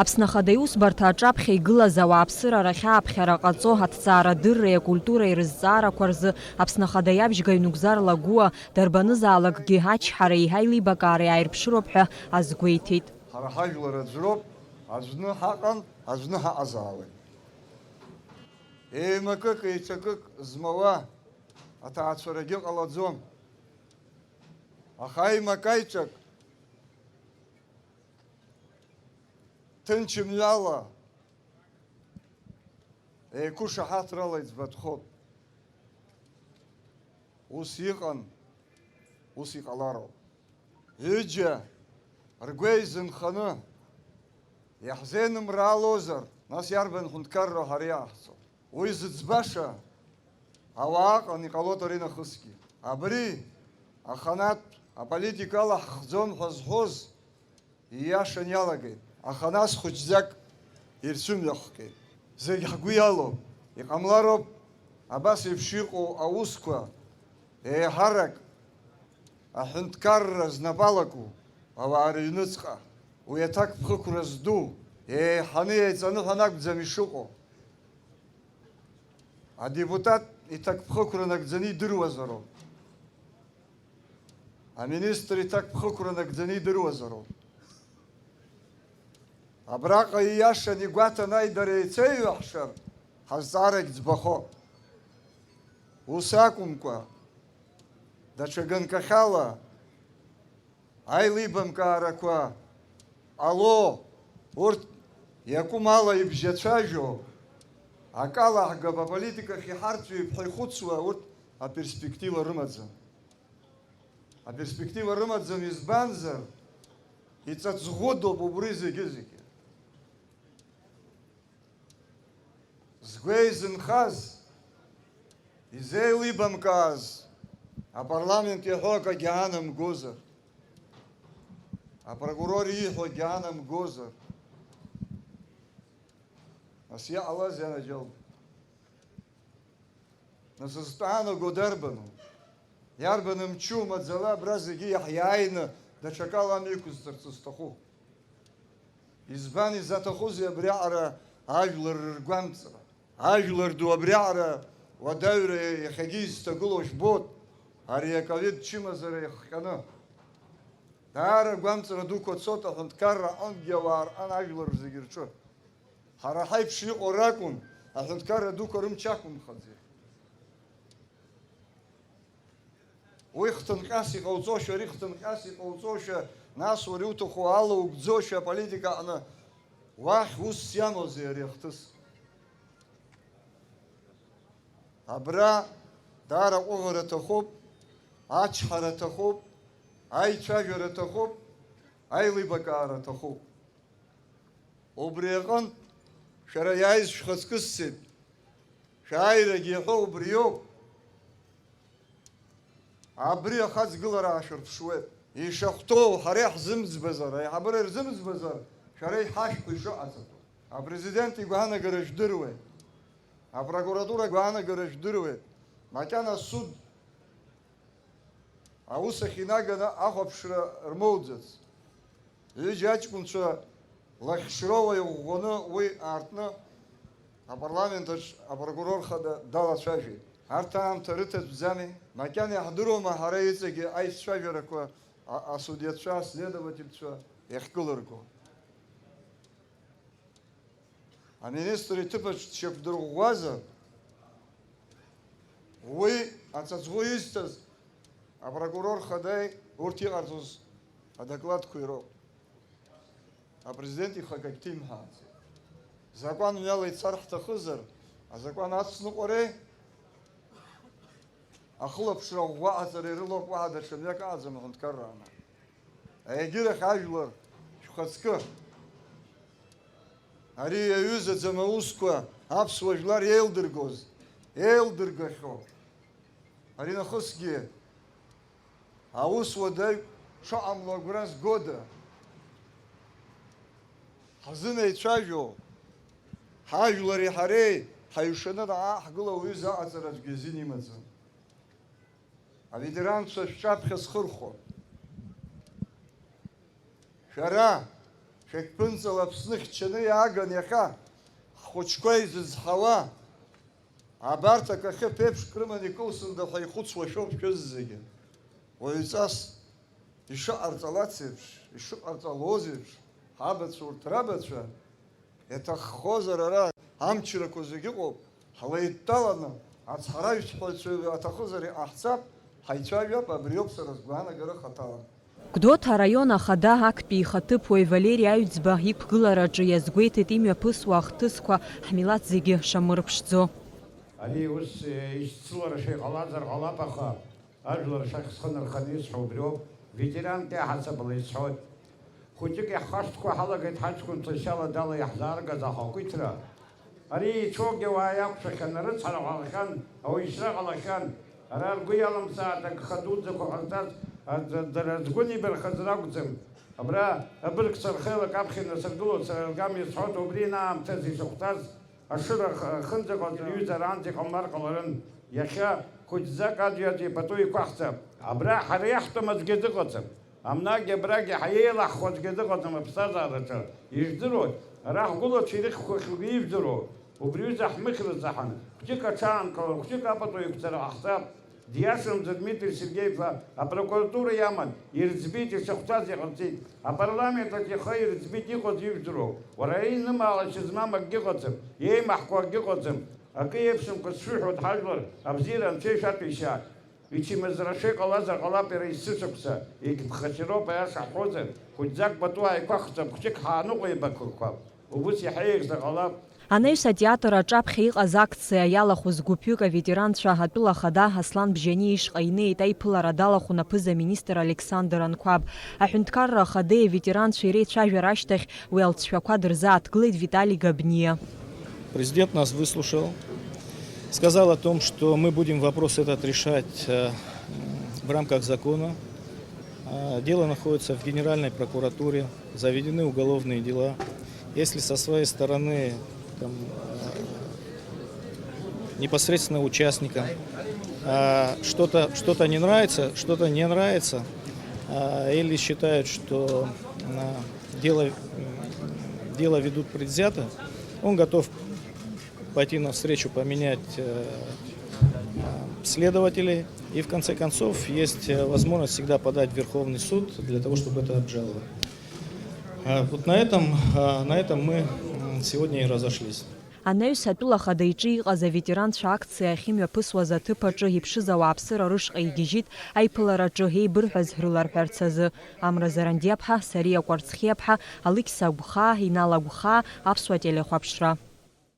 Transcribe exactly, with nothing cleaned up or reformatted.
Аԥсны Ахада Иусбарҭа аҿаԥхьа игылаз ауааԥсыра рахь ааԥхьара ҟаҵо, аҭҵаарадырреи акультуреи рызҵаарақәа рзы Аԥсны Ахада иабжьгаҩ Нугзар Лагәуа дарбанызаалакгьы ачҳареи аилибакаареи ааирԥшыроуп ҳәа азгәеиҭеит. Ҳара ҳажәлар аӡәроуп, аӡәны ҳаҟан, аӡәны ҳаҟазаауеит. Еимакык-еиҿакык змауа аҭаацәарагьы ҟалаӡом. Аха аимак-аиҿак ҭынч мҩала, еиқәышаҳаҭрала иӡбатәхоуп. Ус иҟан, ус иҟалароуп. Ҩыџьа ргәы еизынханы иаҳзеинымраалозар, нас иарбан ҳәынҭқарра ҳара иаҳцо? Уи зыӡбаша ауаа ыҟан, иҟалоит аринахысгьы. Абри аханатә аполитика алаҳхӡом ҳәа зҳәоз ииашан иалагеит, аха нас хәыҷӡак ирцәымҩахҟьеит. Зегь ҳгәы иалоуп, иҟамлароуп абас еиԥш иҟоу аусқәа еиҳарак аҳәынҭқарра знапы алаку ауаа рыҩныҵҟа. Уи аҭакԥхықәра зду, еиҳаны еиҵаныҳәан акәӡам ишыҟоу. Адепутат иҭакԥхықәра нагӡаны идыруазароуп. Аминистр иҭакԥхықәра нагӡаны идыруазароуп. Абраҟа ииашан игәаҭан аидара еицеиҩаҳшар, ҳазҵаарагь ӡбахо. Ус акәымкәа, даҽа ганкахьала аилибамкаарақәа ҟало, урҭ иакәым ала ибжьацәажәо, акала ҳгап, аполитикахь иҳарҵәип ҳәа ихәыцуа, урҭ аперспектива рымаӡам. Аперспектива рымаӡам, избанзар, иҵаҵӷәыдоуп убри зегьы-зегьы. Згәеизынхаз, изеилибамкааз апарламент иҳәо акагьы аанамгозар, апрокурор ииҳәогьы аанамгозар, нас иҟалазеи, анаџьалбеит? Нас зтәы аанаго дарбану? Иарбан мчу маӡала абра зегьы иаҳиааины даҽакала амҩақәызҵарц зҭаху? Избан изаҭахузеи абриаҟара ажәлар рыргәамҵра? Ажәлар ду абриаҟара уадаҩра иахьагьы изҭагылоу жәбоит, ари аковид чымазара иахҟьаны. Даара агәамҵра дуқәа цоит аҳәынҭқарра аҟынтәгьы ауаа рҟан ажәлар зегьы рҿы. Ҳара ҳаиԥш иҟоу ракәын, аҳәынҭқарра дуқәа рымч ақәымхаӡеит. Уи хҭынҟьас иҟауҵошәа, ари хҭынҟьас иҟауҵошәа, нас уара иуҭаху ала угӡошәа аполитика аҟны уахь усс иамоузеи ари ахҭыс? Абра даара аҟәыӷара аҭахуп, ачҳара аҭахуп, аицәажәара аҭахуп, аилибакаара аҭахуп. Убри аҟынтә шәара иааиз шәхаҵкы сцеит, шәааирагьы иҳәо убриоуп. Абри ахаҵгылара аашәырԥшуеит. Ишахәҭоу ҳара иаҳзымӡбазар, аиҳабыра ирзымӡбазар, шәара ишәҳашәҭо ишыҟаҵатәу. Апрезидент игәаанагара жәдыруеит, апрокуратура агәаанагара жәдыруеит, макьана асуд аус ахь инаганы ахәаԥшра рмоуӡац. Ҩыџьа аҷкәынцәа лахьшроуа иӷәӷәаны уи аартны апарламент аҿ апрокурор хада далацәажәеит. Арҭ аамҭа рыҭатәӡами? Макьана иаҳдыруама ҳара иҵегьы аицәажәарақәа а-, асудиацәа, аследовательцәа иахькылырго? Аминистр иҭыԥаҿ дшьақәдырӷәӷәазар, уи ацаҵӷәы изҭаз апрокурор хадаи урҭ иҟарҵоз адокладқәеи роуп. Апрезидент ихы акагь ҭимҳәааӡеит. Закәан мҩала ицар ҳҭахызар, азакәан ацныҟәареи ахылаԥшра ӷәӷәа аҟаҵареи рыла уаҳа даҽа мҩак аҟаӡам аҳәынҭқарра аамҭа. Егьырахь ажәлар шәхаҵкы. Ари иаҩызаӡам аусқәа аԥсуа жәлар еилдыргоз, еилдыргахьоу. Ари нахысгьы аус уадаҩ шыҟамло агәра згода? Ҳзынеицәажәо, ҳажәлари ҳареи ҳаҩшаны наҟ ҳгылоу уаҩы заҟаҵара аӡәгьы азин имаӡам. Аветеранцәа шәҿаԥхьа схырхәо. Шәара, Шәақьԥынҵала Аԥсны хьчаны иааган иахьа ҳхәыҷқәа изызҳауа, абарҭ акахьы ԥеиԥшк рыманы икылсында ҳәа ихәыцуа шәоуп шәызегьы. Уаҩҵас ишыҟарҵалац еиԥш, ишыҟарҵалоз еиԥш, ҳабацәа урҭ рабацәа, иаҭаххозар ара амчрақәа зегьы ыҟоуп, ҳлеидтәаланы ацҳаражәҳәаҩцәа аҭахызар иҟаҳҵап, ҳаицәажәап, абриоуп сара сгәаанагара хаҭала. Гәдоуҭа араион ахада актәи ихаҭыԥуаҩ Валери Аҩӡба иқәгылараҿы иазгәеиҭеит имҩаԥысуа ахҭысқәа ҳмилаҭ зегьы шамырԥшӡо. Ари ус, е, ишьцылара шәа иҟалазар ҟалап, аха ажәлар шәахь схы нырханы исҳәо убриоуп, ветеранк иаҳасабала исҳәоит. Хәыҷык иаҳхашҭқәа ҳалагеит ҳаҷкәынцәа шьала-дала иаҳзааргаз ахақәиҭра. Ари еицәоугьы ауаа иақәшәахьан, арыцҳара ҟалахьан, ауаҩшьра ҟалахьан. Ара ргәы иалымсааит агха дуӡӡақәа ҟазҵаз, аӡ-, дара згәы нибархаз ракәӡам. Абра абыргцәа рхеилак аԥхьа инасыргылоит, сара ргама исҳәоит, убри инаамҭаз ишахәҭаз ашыра х-, ахынӡаҟаз рҩыза аранӡа иҟамлар ҟаларын. Иахьа хәыҷӡак аӡәи-аӡәи пату иқәаҳҵап. Абра ҳара иаҳтәым аӡәгьы дыҟаӡам. Амнагьы абрагьы ҳаиеилаҳхуа аӡәгьы дыҟаӡам аԥсҭазаараҿы. Ижәдыруои, ара ҳгәылацәа ирыхьқәахьоу ижәдыруоу? Убри аҩыза ҳмыхьра заҳан, хәҷык аҽаанкылан, хәҷык апату еиқәҵара ҟаҳҵап. Диашамзар, Дмитри Сергеи-иԥа апрокуратура иаман, ирӡбеит, ишахәҭаз иҟарҵеит. Апарламент аҿы ихы ирӡбеит, иҟаз ижәдыруоу? Уара, инымаалашьа змам акгьы ыҟаӡам, иеимаҳкуа акгьы ыҟаӡам. Акы еиԥшымкәа сшәыҳәоит, ҳажәлар, абзиара Анцәа ишәаҭәеишьааит. Ичымазара шеиҟалазар ҟалап иара есышықәса, егьԥхашьароуп, аиаша ҳҳәозар, хәыҷӡак пату ааиқәахҵап, хәҷык ҳааныҟәеибақәақәап, убыс иаҳа еиӷьзар ҟалап. Анаҩс атеатр аҿаԥхьа иҟаз акциа иалахәыз гәыԥҩык аветеранцәа атәыла ахада Аслан Бжьани ишҟа инеит, аиԥылара далахәын аԥыза-министр Александр Анқәаб. Аҳәынҭқарра ахадеи аветеранцәеи реицәажәара ашьҭахь уи алҵшәақәа дырзааҭгылеит Витали Габниа. Президент нас выслушал, сказал о том, что мы будем вопрос этот решать, э, в рамках закона. Э, дело находится в Генеральной прокуратуре, заведены уголовные дела. Если со своей стороны там, э, непосредственно участникам, э, что-то, что-то не нравится, что-то не нравится, э, или считают, что, э, дело, м, дело ведут предвзято, он готов пойти навстречу, поменять, э, э, следователей. И в конце концов есть, э, возможность всегда подать в Верховный суд для того, чтобы это обжаловать. Э, вот на этом, э, на этом мы, м, сегодня и разошлись. Анаҩс атәыла ахада иҿы иҟаз аветеранцәа акциа ахьымҩаԥысуаз аҭыԥ аҿы иԥшыз ауааԥсыра рышҟа игьежьит аиԥылараҿы еибырҳәаз рыларҳәарц азы. Амра Зарандиаԥҳа, Сариа Кәарцхиаԥҳа, Алықьса Агәхаа, Инал Агәхаа, Аԥсуа телехәаԥшра.